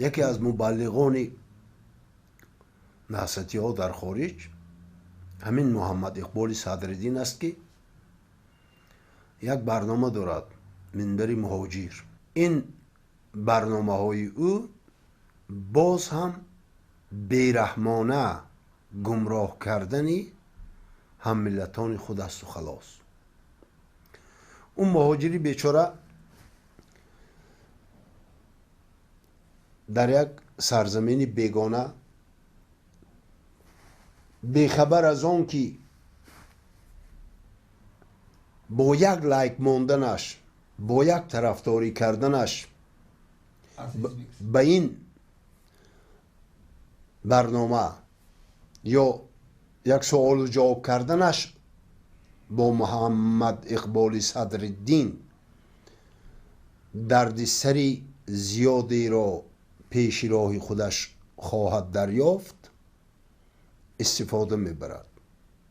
Яке аз мубаллиғони наҳзатиҳо дар хориҷ ҳамин Муҳаммад Иқболи Садриддин аст, ки як барнома дорад, «Минбари муҳоҷир». Ин барномаҳои ӯ боз ҳам бераҳмона гумроҳ кардани ҳаммиллатони худ асту халос. Ӯ муҳоҷири бечора дар як сарзамини бегона, бехабар аз он ки бо як лайк монданаш, бо як тарафдорӣ карданаш ба ин барнома ё як суолу ҷавоб карданаш бо Муҳаммад Иқболи Садриддин дарди сари зиёдеро пеши роҳи худаш хоҳад дарёфт, истифода мебарад.